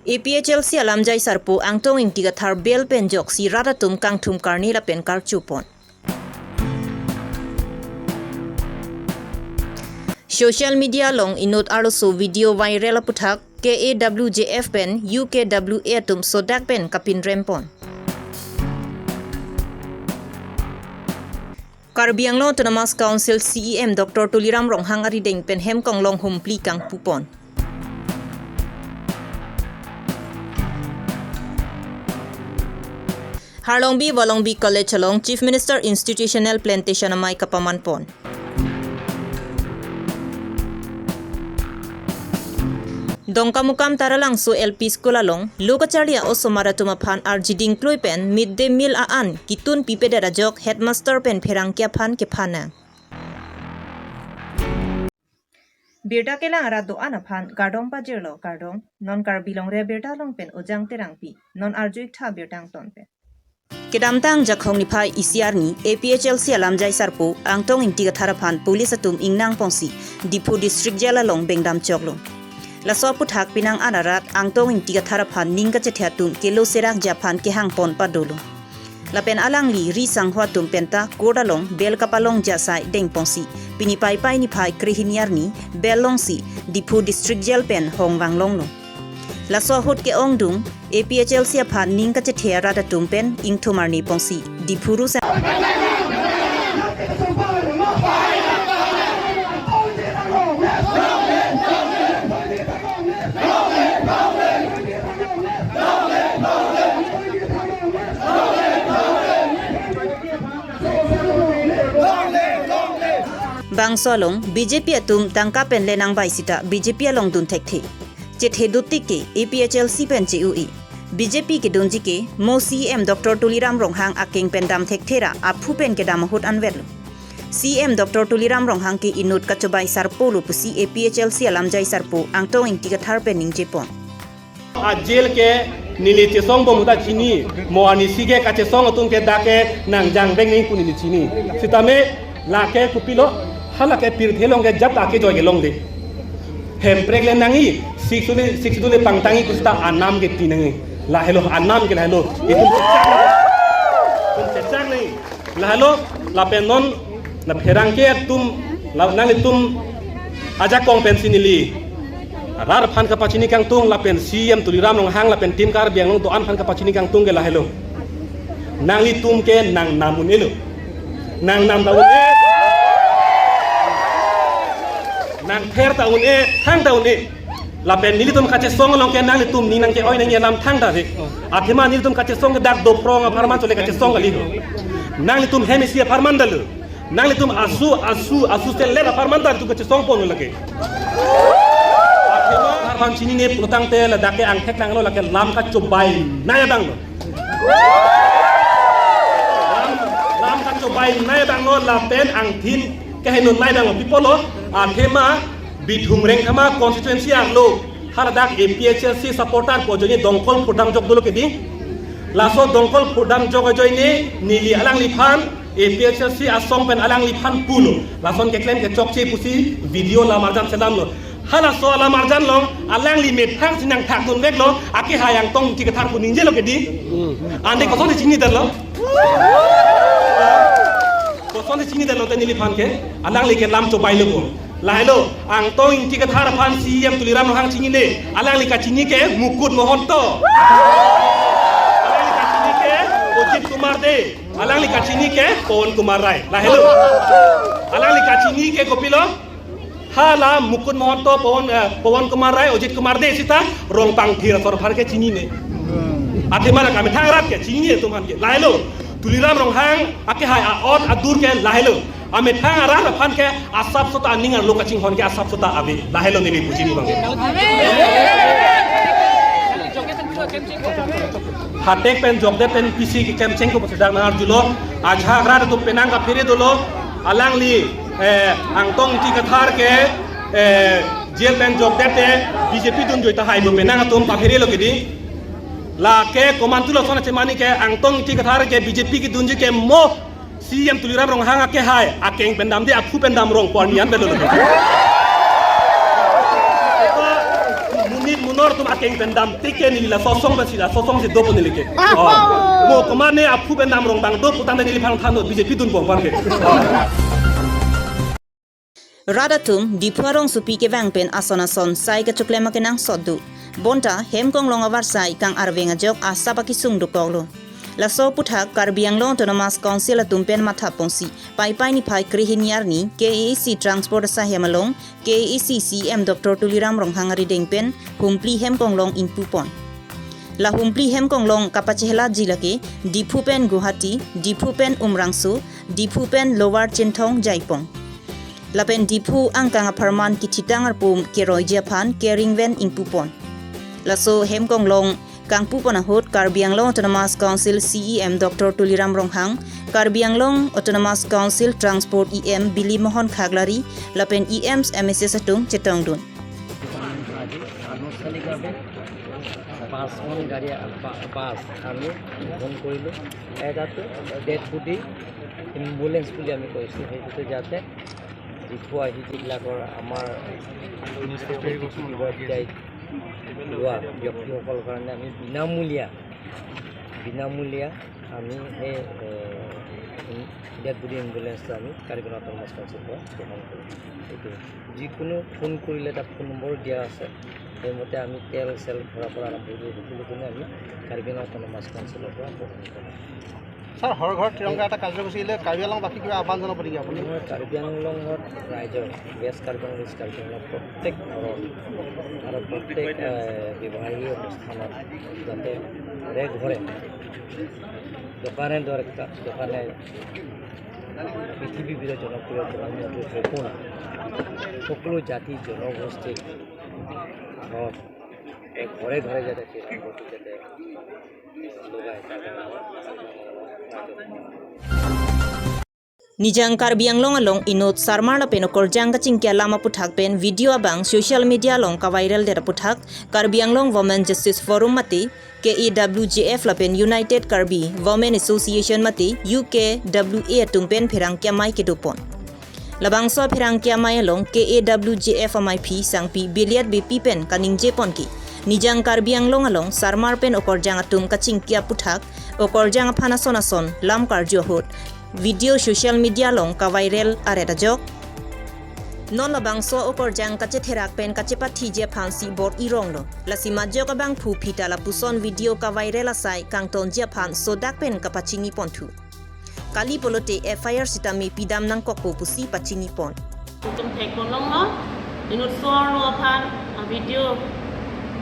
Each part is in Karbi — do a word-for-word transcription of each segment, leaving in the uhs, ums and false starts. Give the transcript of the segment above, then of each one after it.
A P H L C alamjai sarpo Angtong Ingti Kathar bail pen joksi rat atum kangthum karni lapen karchupon. Social media along inut arloso video viral aputhak K A W J F pen U K W A atum sodak pen kapinrempon. Karbi Anglong Autonomous Council C E M Doctor Tuliram Ronghang arideng pen hemkonglong humpli kangpupon. Harlongbi Valongbi College along Chief Minister Institutional Plantation amei kapamanpon. Dongkamukam Taralangso L P School along lo kacharli a-osomar atum aphan arjiding klui pen mid day meal a-an kitun pipedet ajok headmaster pen pherangke aphan kephan nang. Birta kelang arat do-an aphan kardom pajirlo, kardom. Non Karbi Longri Abirta along pen Ojang Terangpi. Non arju-ik tha birta angton pen. Kedamtang Jakhong niphai isi arni A P H L C alamjai sarpo Angtong Ingti Kathar aphan police atum ingnang pongsi Diphu District Jail along bengdam choklo. Laso aputhak penang an arat Angtong Ingti Kathar aphan ning kachethe atum kelo serakji aphan kehangpon padolo. Lapen alangli ri sangho atum penta court along bail kapalongji asai dengpongsi pini Paipai niphai krehini arni bail longsi Diphu District Jail pen hongvang longlo. Laso ahut ke-ongdung A P H L C aphan ning kachethe arat atum pen ingthum arni pongsi Diphu ru sa- Bangso along B J P atum tangka pen lenang bai sita B J P along dun thekthe. Chethe dutik ke A P H L C pen che-u-e. B J P kedunji ke mo C E M Doctor Tuliram Ronghang akeng pen dam thekthe ra aphu pen kedam ahut anvetlo. C E M Doctor Tuliram Ronghang ke inut kachobai sarpo lo pusi A P H L C alamjai sarpo Angtong Ingti Kathar pen ningjepon. A jail ke neli chesong bom ahut ta chini, mo arnisi ke kachesong atum ke dak ke nangjang beng nangji pu neli chini. Sitame lake kopilo, halake pirthe along ke jat ake joy ke longde. Hemprek le nangji, sixth schedule, sixth schedule pangtangji pu seta anam ke pi nangji. Lahelo anam ke lahelo. Itum chechak nangji. Itum chechak nangji. Lahelo lapen non la pherangke atum, la nanglitum ajakong pensi neli rat aphan kapachini kangtung lapen C E M Tuliram Ronghang lapen team Karbi Anglong do-an aphan kapachini kangtung ke lahelo. Nanglitum ke nangnam un-elo. Nangnam ta un-e. Nangther ta un-e, thang ta un-e. Lapen nelitum kachesong along ke nanglitum ning nangke-oi nangji alam thangta ave. Athema nelitum kachesong ke dak Dophrong apharman chole kachesong kali. Nanglitum hem isi apharman dalo. Nanglitum asu, asu, asu seller apharman ta nelitum kachesong pon lake. Athema apharman chinine pulotangte ladak ke angthek nanglo, lake lam kachobai nai adang lo. Lam, lam kachobai nai adang lo lapen angthin keheno nai adang lo. Pi apotlo, athema Bithung Rengthama constituency arlo haladak A P H L C supporter pu ajoine dongkol phurdam jok dolo kedi. Laso dongkol phurdam jok ajoine neli alangliphan A P H L C asong pen alangliphan pulo. Lason keklem kechokche pusi video alam arjan selamlo. Halaso alam arjan along alangli methang si nangthakdun veklo, akehai Angtong Ingti Kathar pu ningjelo kedi. Ante kosonsi chinidetlo? Kosonsi chinidetlo te neliphan ke? Alangli ke lam chobailo ko. Lahelo, Angtong Ingti Kathar aphan C E M Tuliram Ronghang chinine, alangli kachini ke Mukut Mahanta. Alangli kachini ke Ajit Kumar Dey. Alangli kachini ke Pawan Kumar Rai. Lahelo. Alangli kachini ke kopilo? Hala Mukut Mahanta, Pawan, eh, Pawan Kumar Rai, Ajit Kumar Dey seta rong pangthir asor aphan ke chinine. Athema la kamethang arat ke chinine atum aphan ke. Lahelo, Tuliram Ronghang akehai a-ot adur ke lahelo. Amethang arat aphan ke asap sota aning arlo kachinghon ke asap sota ave. Lahelo neli puji pu abang ke. Hatek pen jokdet pen pisi kekemcheng ko pu sedang nang-arjulo. Ajahak rat atum penang kaphere dolo. Alangli, eh, Angtong Ingti Kathar ke, eh, jail pen jokdet te B J P dunjoi tahai pu penang atum papherelo kedi. Lake komantu lason achemani ke Angtong Ingti Kathar ke B J P kedunji ke mo C E M Tuliram Ronghang akehai akeng pen damde, aphu pen dam rong pu arni an belo. Monit monor atum Keng pen dam tike neli laso asong pensi laso asong si dopo neli ke. Oh. Mo komatne aphu pen dam rong bang do putangte neliphan than do B J P dunbom aphan ke. Oh. Rat atum, Diphu arongsopi kevang pen ason ason sai kachoklem akenangsot do. Bonta hem konglong avarsai kang-arveng ajok asap akesung dokoklo. Laso aputhak Karbi Anglong Autonomous Council atum pen matha ponsi Paipai niphai krehini arni K A A C Transport asahem along K A A C C E M Doctor Tuliram Ronghang arideng pen Humpli hem konglong ingpupon. La Humpli hem konglong kapachehelaji lake Diphu pen Guwahati, Diphu pen Umrangso, Diphu pen Lower Chinthong jaipon. Lapen Diphu angkang apharman kithitang arpum keroiji aphan carrying van ingpupon. Laso hem konglong kangpupon ahut Karbi Anglong Autonomous Council C E M Doctor Tuliram Ronghang, Karbi Anglong Autonomous Council Transport E M Bili Mohon Khaklari, lapen E Ms, M S S atum chetongdun. আজি আনুষ্ঠানিকভাৱে পাঁচখন গাড়ী, বা-, বাছ আমি গ্ৰহণ কৰিলোঁ। এটাতো ডেড বডি এম্বুলেন্স বুলি আমি কৈছোঁ, সেইটোতে যাতে ডিফু আহি যিবিলাকৰ আমাৰ এডমিনিষ্ট্ৰেটিভ ডিউটি লোৱা ব্যক্তিসকলৰ কাৰণে আমি বিনামূলীয়া, বিনামূলীয়া আমি সেই, এ, ডেড বডি এম্বুলেন্সটো আমি কাৰ্বি আংলং অট'নমাছ কাউন্সিলৰ পৰা গ্ৰহণ কৰোঁ। এইটো যিকোনো ফোন কৰিলে তাত ফোন নম্বৰ দিয়া আছে, সেইমতে আমি তেল চেল ভৰাৰ পৰা আৰম্ভ কৰি সকলোখিনি আমি কাৰ্বি আংলং অট'নমাছ কাউন্সিলৰ পৰা গ্ৰহণ কৰোঁ। ছাৰ, হৰ ঘৰ তিৰংগা এটা কাৰ্যসূচীলৈ কাৰ্বি আংলংবাসীক কিবা আহ্বান জনাব নেকি আপুনি? মই কাৰ্বি আংলঙত ৰাইজৰ, ৱেষ্ট কাৰ্বি আংলং, ইষ্ট কাৰ্বি আংলং প্ৰত্যেক ঘৰত আৰু প্ৰত্যেক, এ, বিবাহী অনুষ্ঠানত যাতে ঘৰে ঘৰে দোকানে দোকানে পৃথিৱীৰ ভিতৰত জনপ্ৰিয় প্ৰধানমন্ত্ৰী সপোন সকলো জাতি জনগোষ্ঠীৰ ঘৰত এক ঘৰে ঘৰে যাতে সেই ৰংগটো যাতে লগায়, তাৰ কাৰণে Nijang Karbi Anglong along inut sarmar lapen okorjang kachingki alam aputhak pen video abang social media along kaviral det aputhak Karbi Anglong Women Justice Forum mate K A W J F lapen United Karbi Women Association mate U K W A atum pen pherangke amei kedopon. Labangso pherangke amei along K A W J F amei phi sangpi Biliat Beypi pen kaningjepon ke Nijang Karbi Anglong along sarmar pen okorjang atum kachingki aputhak okorjang aphan ason ason lam karju ahut video social media along kaviral aret ajok. Non labangso okorjang kachetherak pen kachepathiji aphansi bor-i ronglo. Lasi majok abangphu phita lapuson video kaviral asai kangtonji aphan sodak pen kapachiniponthu. Kali pulote F I R sitame pidam nangkokpo pusi pachinipon. Itum thekponlonglo, inut so-arlo aphan a video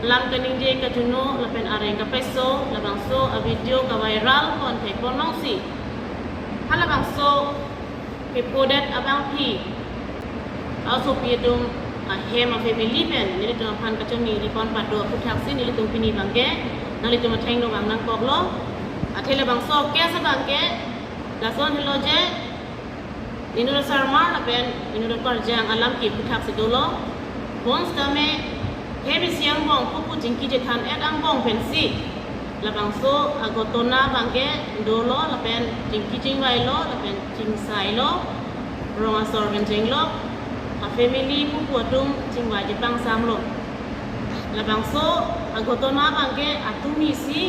lam kaningje kajuno lapen areng kapeso, labangso a video kaviralpon thekponlongsi halabangso kepodet abangpi asopi atum ahem a family pen nelitum aphan kachoningri pon pado aputhaksi nelitum pini abangke nanglitum athengno vang nangkoklo. Athe labangso case abangke lason helo je inut sarmar lapen inut okorjang alam ke aputhak si dolo. Bonsitame hem isi angbong pupu chingki chethan-et angbong pensi labangso a ghotona abangke dolo lapen chingki chingvailo lapen chingsailo, rong asor pen chenglok, a family pupu atum chingvai chepangsamlo. Labangso a ghotona abangke atum isi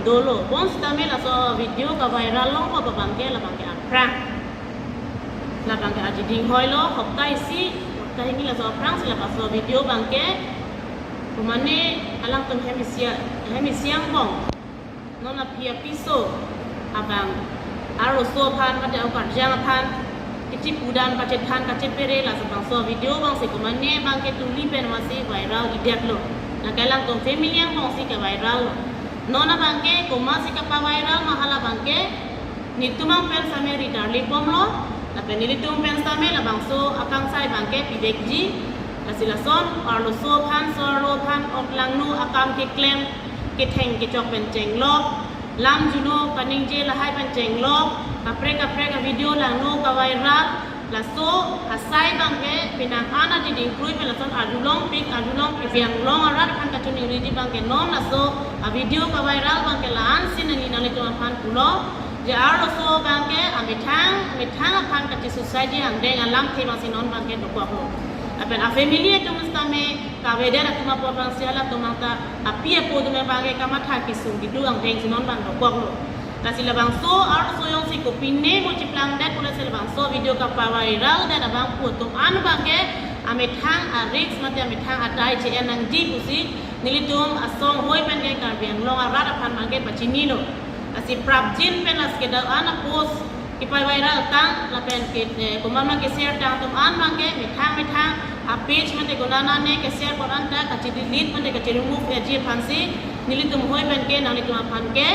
dolo. Bonsitame laso video kaviral longpo abangke labangke aphrang. Labangke aji ding hoilo, hopta isi, hopta hini laso aphrangsi labangso video abangke, kumane alangtum hem isi a-, hem isi angbong non aphi apiso abang arloso aphan mate okorjang aphan kachipudan kachethan kachepere laso bangso video abangsi kumane abangke tuli pen masi viral idetlo. Nangke alangtum family angbongsi kavirallo. Non abangke komatsi kapaviral ma halabangke netum pen sitame ri tarlipomlo, lapen nelitum pen sitame labangso akangsai abangke pivekji, lasi lason arloso aphan, so-arlo aphan, ok langno akam keklem, ketheng kechok pen chenglok, lam juno kaningje lahai pen chenglok, kaprek kaprek a video langno kaviral, laso asai abangke penang an aji dingkrui pen lason arjulongpik, arjulongpik, Karbi Anglong arat aphan kachoningriji abangke non laso a video kaviral abangke la-ansi neli nanglitum aphan pulo. Je arloso abangke amethang, amethang aphan kachesuicide angdeng alamthe abangsi non abangke dokoklo. Lapen a family atum sitame Avedet atum apor abangsi halatum anta api apo atum abangke kamatha kesung kedo angdeng si non abang dokoklo. Lasi labangso arloso jongsi kopine mo cheplangdet pule si labangso video kapaviraldet abangphu atum an abangke amethang a-risk mate amethang adai che-en nangji pusi nelitum asong hoi pen ke Karbi Anglong arat aphan abangke pachinilo. Lasi prapjin pen lasi kedo-an a-post kepaviral tang lapen ke, eh, komat ma ke-share tang atum an abangke methang methang a-page mate konat ne ke-share pon anta kachi-delete mate kachi-remove-ji aphansi nelitum hoi pen ke nanglitum aphan ke,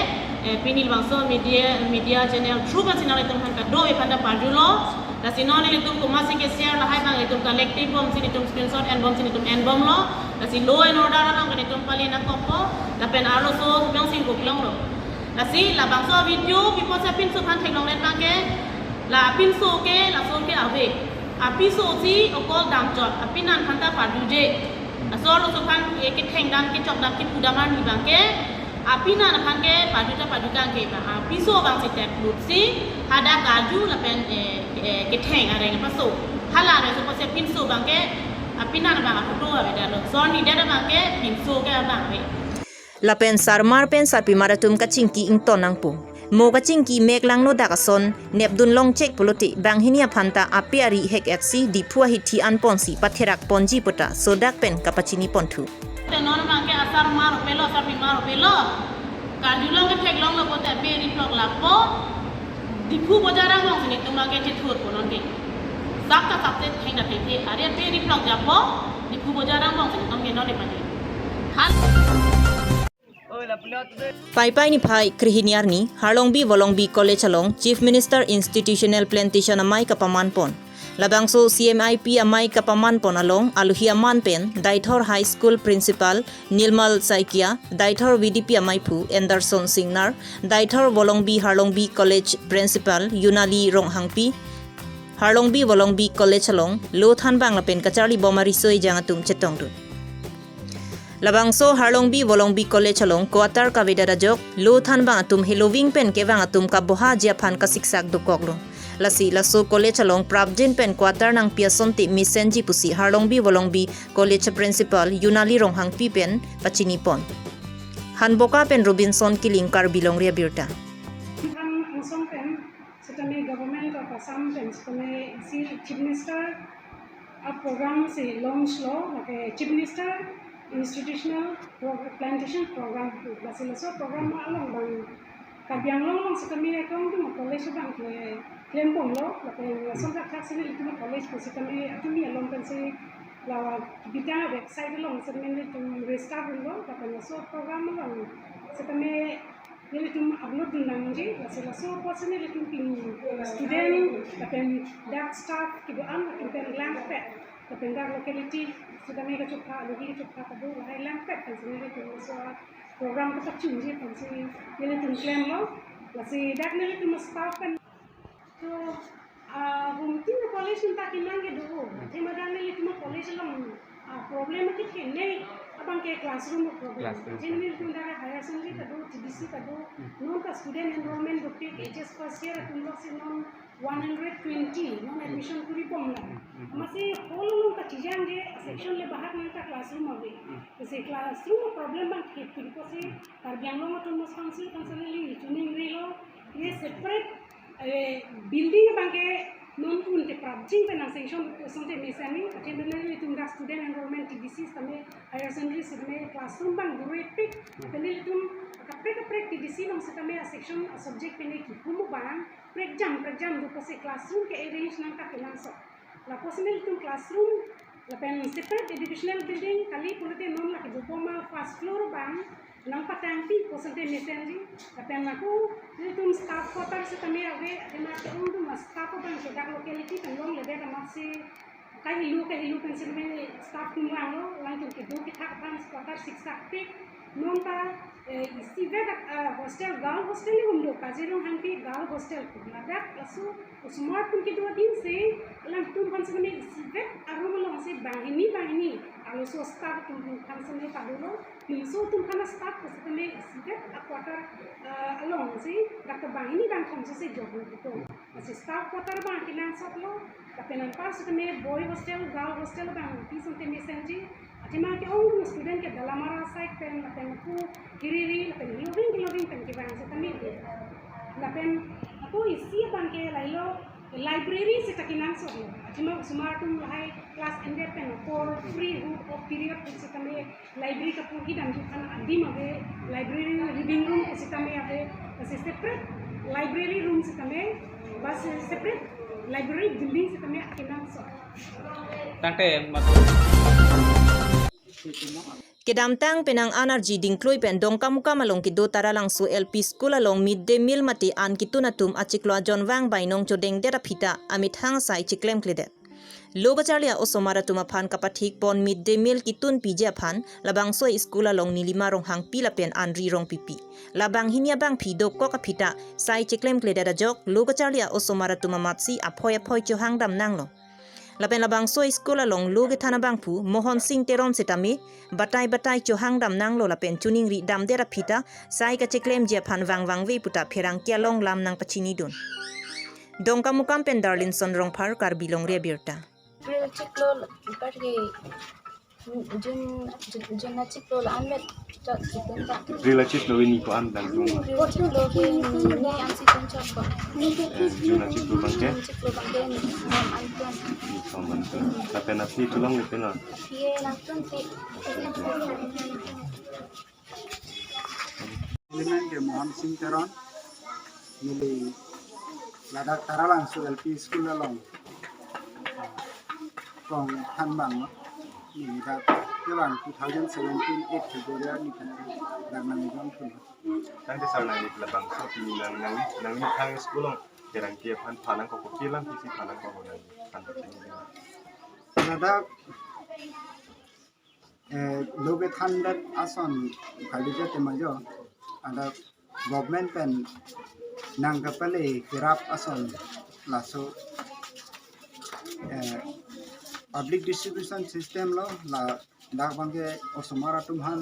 eh, pini labangso media, media channel through pensi nanglitum aphan kado-i aphan ta parjulo. Lasi non nelitum komatsi ke-share lahai abang nelitum collective bomsi nelitum screenshot en bomsi nelitum en bomlo. Lasi law and order along ke nelitum pali nangkokpo. Lapen arloso jongsi koklonglo. Lasi labangso video pi apotsi apinso aphan theklongdet abangke, la apinso ke laso ke ave. Apiso si okol damchot, apinan aphan ta parjuje. Laso arloso aphan, eh, ketheng dam, kechok dam, kipu dam arni abangke apinan aphan ke parju ta parju tangte abang. Apiso abangsi theklut si hadak karju lapen, eh, eh, ketheng areng paso. Hala areng so apotsi apinso abangke apinan abang aphoto avedetlo. Laso arni det abangke pinso ke abang ave. Lapen sarmar pen sarpimar atum kachingki ington nangpo. Mo kachingki mek langno dak ason nepdun longchek pulote banghini aphan ta ape ari hek-et si Diphu ahithi anponsi patherak ponji pu ta sodak pen kapachini ponthu. Te non abangke asarmar pelo, sarpimar pelo. Karjulong ketheklonglo pote ape ari phlok lapo. Diphu bojar angbong si nelitum abangke chethur pononke. Sak ta sak te theng ta thengthe. Ari ape ari phlok japo. Diphu bojar angbong si nelitum ke non ne pani. Han. Paipai niphai krehini arni, Harlongbi Volongbi College along Chief Minister Institutional Plantation amei kapaman pon. Labangso C M I P amei kapaman pon along alohi aman pen Deithor High School Principal Nilmal Saikia, Deithor V D P ameiphu Anderson Singnar, Deithor Volongbi Harlongbi College Principal Yunali Ronghangpi, Harlongbi Volongbi College along lo thanbang lapen kacharli bom ariso ejang atum chetongdun. Labangso Harlongbi Volongbi College along quarter kavedet ajok lo thanbang atum heloving pen kevang atum kabohaji aphan kasiksak dokoklo. Lasi laso college along prapjin pen quarter nangpi asonte mesenji pusi Harlongbi Volongbi College Principal Yunali Ronghangpi pen pachini pon. Hanboka pen Robinson Killing, Karbi Longri Abirta. Ang angsong pen setame Government of Assam pen setame isi Chief Minister a-program si launch lo, lake Chief Minister Institutional Pro-, Plantation Program pu. Lasi laso program along abang Karbi Anglong along setame akong atum college abang ke klembomlo, lapen lason thakthak si nelitum college pu setame atum along pensi la kita website along setame nelitum register dunlo, lapen laso program along setame nelitum upload dun nangji, lasi laso apotsi nelitum pini student lapen dak staff kedo-an lapen pen langpet lapen dak locality setame kachupha, alohi kachupha kado lahai langpet pensi nelitum laso program kepachunji pensi nelitum klemlo. Lasi dak nelitum staff pen to, ah, Gumtin college nta kinang kedo. Athema dak nelitum college along, ah, problem ke kene abangke classroom problem. Classroom. Jin nelitum dak higher secondary ta do, T D C ta do. Hmm. Non ta student enrollment dopik, H S first year atum losi non one hundred twenty non admission kuri bomlang. Hmm, hmm. Amatsi hall along ta chijangje, section le bahar nang ta classroom ave. Hmm. Lasi classroom problem abangke kuri pusi, hmm, Karbi Anglong Autonomous Council, council neli chuning rilo, ye separate, eh, building abangke non un te prapjin pen nang sanction asonte mesenji, athema nelitum dak student enrollment T D C setame, higher secondary setame classroom abang duro-epik, lapen nelitum kaprek kaprek T D C along setame a-section a-subject pen kipu mo abang prekjam prekjam do pusi classroom ke-arrange nang ta kenangsot. Lapusi nelitum classroom lapen separate educational building kali pulote non lake dobom a-first floor abang nangpatangpi pu asonte mesenji, lapen ako nelitum staff quarter setame ave, athema ke-ongdung a-staff abang ke dak locality pen longledet amatsi kahelo kahelo pensi setame staff atum langlo, alangtum kedo kethak aphan quarter siksakpik, non ta, eh, isivet, ah, hostel, girl hostel ni umdo, Kazirong Hangpi girl hostel pu. Ladak laso osomar atum kedo adinsi alangtum aphan setame isivet a-room alongsi banghini banghini arloso staff atum aphan setame padolo, pinso atum aphan staff pu setame isivet a-quarter, ah, alongsi dak ta banghini bangthom si jok lo pupo. Lasi staff quarter abang kenangsotlo, lapen anpar setame boy hostel, girl hostel abang pi asonte mesenji, Sima ke-ong student ke Dalamara side pen lapen ako Hiriri lapen Hioving Hiloving pen kevang setame. Lapen ako isi abang ke lahelo library seta kenangsot lo. Sima osomar atum lahai class ended pen apor free hour off period setame library kapu kedam aphan adim ave, library reading room setame ave, lasi separate library room setame, ba separate library building setame akenangsot. Tangte mas- Kedamtang penang an arni ingkoi pen Dongkamukam along kedo Taralangso L P School along midday meal mate an ketun atum achiklo ajon vang bainong chodengdet aphi ta amethang asai chiklemkledet. Lo kacharli a-osomar atum aphan kapathik pon midday meal ketunpiji aphan labangso school along Nilima Ronghangpi lapen Anri Rongpipi, la banghini abangpi dokok aphi ta sai chiklemkledet ajok lo kacharli a-osomar atum amatsi aphoi aphoi chohang damnanglo. Lapen labangso school along lo kethan abangphu Mohon Sing Teron setame batai batai chohang damnanglo lapen choningri damdet aphi ta sai kachiklemji aphan vangvangve pu ta pherangke along lam nangpachinidun. Dongkamukam pen Darlinson Rongphar, Karbi Longri Abirta. April chiklo, April ke June, June, June achiklo la-an met chot kitun ta. April achiklo hini ko-an dang tun. April chiklo ke ni an si tun chot ko. Eh, June achiklo abang ke? June chiklo abang ke ni an tun. Ni an tun. Lapen aphi cholongle pen non? Aphi nangtun te. Neli men ke Mohon Sing Teron, neli ladak Taralangso L P School along kong thanbang lo. Neli dak kevang two thousand seventeen eight February ni kan dak nangvang pun. Tangte sir nangli labangso pini nang nang nangli thang school along pherangke aphan phanang kok, kopi alam pisi phanang kok nang phan pachini. Ladak eh, lo kethandet ason kali jate majo, ada government pen nangkepale kerap ason laso, eh, public distribution system lo ladak abang ke osomar atum aphan,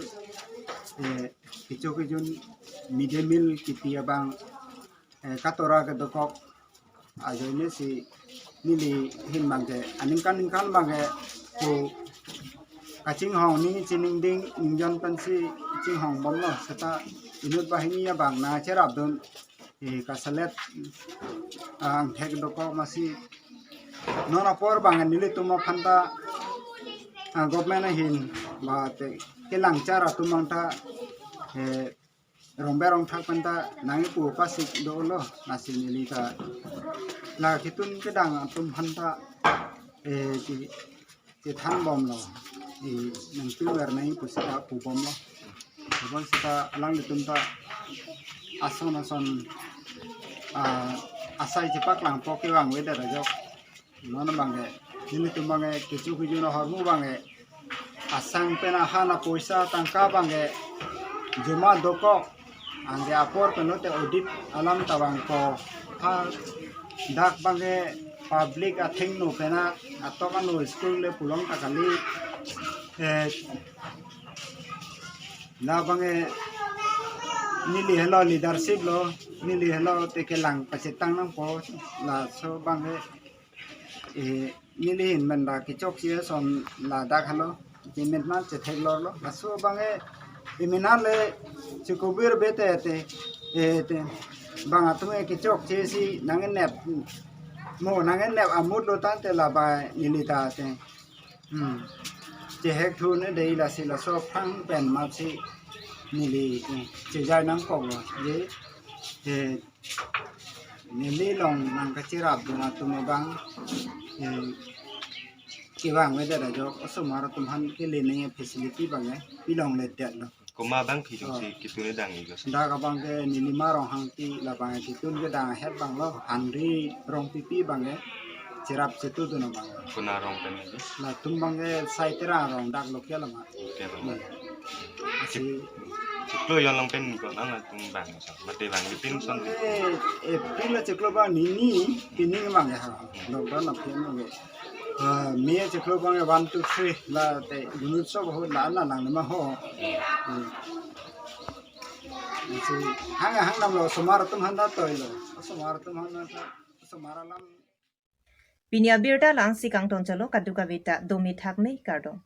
eh, kecho kejun midday meal kipi abang, eh, katora kedokok ajoine si neli ahin abang ke aningkan ningkan abang ke pu kachinghon ni chiningding ningjon pensi chinghon bomlo seta inut banghini abang nangcherapdun, eh, kaselet angthek dokok amatsi non apor abang nelitum aphan ta, ah, government ahin ba te kelangchar atum abang ta, eh, rongbe rongthak pen ta nangkipu pasik dolo, lasi neli ta la ketun kedang atum aphan ta, eh, ke, kethan bomlo, eh, nangkiver nangkipu seta pu bomlo. Pu bom seta alanglitum ta ason ason, ah, asai chepaklangpo kevang avedet ajok. Non abang ke, nelitum abang ke, kecho kejun ahormu abang ke, asang pen ahan apoisa tangka abang ke, joma dokok, anke apor pen lote audit alam ta vangpo, ha, dak abang ke, public athengno pen atok ano school le pulong ta kali, eh, la abang ke, neli helo leadership lo, neli helo te kelang pachetang nangpo, laso abang ke, eh, neli ahin menda kechokche ason ladak helo, kemet ma chetheklorlo. Laso abang ke, eh, mena le chekobir bete te, eh, te, bang atum ke kechokche si nangenep, mo nangenep amut lo tangte la ba neli ta te. Hmm. Chehek thun dei lasi laso aphrang pen masi neli, eh, chejai nangkoklo. Je, eh, neli along nangkacherapdun atum abang, eh, kevang avedet ajok, osomar atum aphan kele nangji facility abang, eh, pilongledetlo. Komat abangpi jongsi, oh, ketun dang iklo? Dak abang ke Nilima Ronghangpi labang ketun kedang ahet abang lo, Anri Rongpipi abang ke cherap chetudun abang. Konat arong pen iklo? Latum abang ke Sai Terang arong dak local abang. Local abang. Hmm. Asi chiklo jon along pen ko nang latum abang. Mate abang, itin son. Eh, April achiklo abang nini, pining abang ya, ha. Lockdown aphi abang ya. Ah, May achiklo abang ya, one, two, three, la te, Gunotsav ahut la, la, lang lima ho. Hmm. Isi, hang, hang namlo, osomar atum aphan ta toilo. Osomar atum aphan ta, osomar alam. Pini abirta la-ansi kangton chalo, kadokave ta dome thakme, kardom.